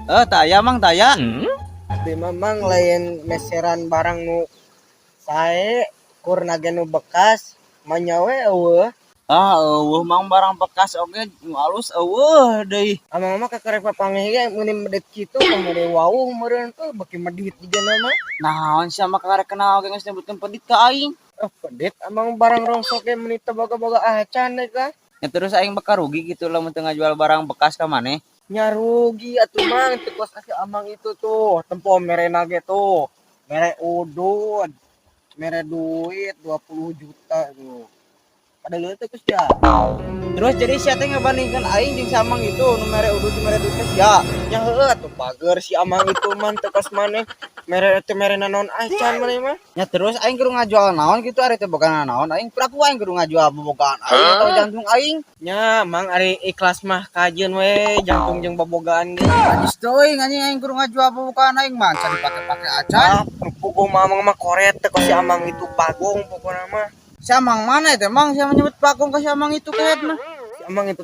Eh, taya, Mang, taya. Abi mah, Mang, lain meseran barang nu sae, kur nage nu bekas, manya we euweuh. Ah, euweuh, Mang, barang bekas oge nu alus euweuh deui. Amang mah kakarek papanggih ge meuni medit kitu, meuni wawuh meureun tuh beki medit jigana mah. Naon sia mah kakarek kenal oge geus nyebutkeun pedit ka aing? Oh, pedit amang barang rongsok ge meuni teu boga-boga acan deui ka. Ya terus aing bakal rugi gitu lamun teu ngajual barang bekas ka maneh? Nya rugi atuh, Mang, teu kos si amang itu tuh, tempo merena ge tuh. Mere udud, mere duit 20 juta tuh. Padahal teh geus ya. Terus jadi sia teh ngabandingkeun aing jeung si amang itu nu mere udud, mere duit ka sia? Nya heueuh atuh, bager si amang itu man teu kos maneh. Mere teh mere naon acan maneh mah. Ya terus aing kudu ngajual naon gitu ari teu boga naon aing? Piraku aing kudu ngajual bobogaan aing atau jantung aing? Nya, Mang, ari ikhlas mah kajeun we jantung jeung bobogaan ge. Najis teuing anjing, aing kudu ngajual bobogaan aing mah can dipake-pake acan. Ah, puguh mah amang mah koret teh kos si amang itu, bagong pokona mah. Si amang mana itu, Mang? Siapa nyebut bagong ka si amang itu kayaknya? Si amang itu teh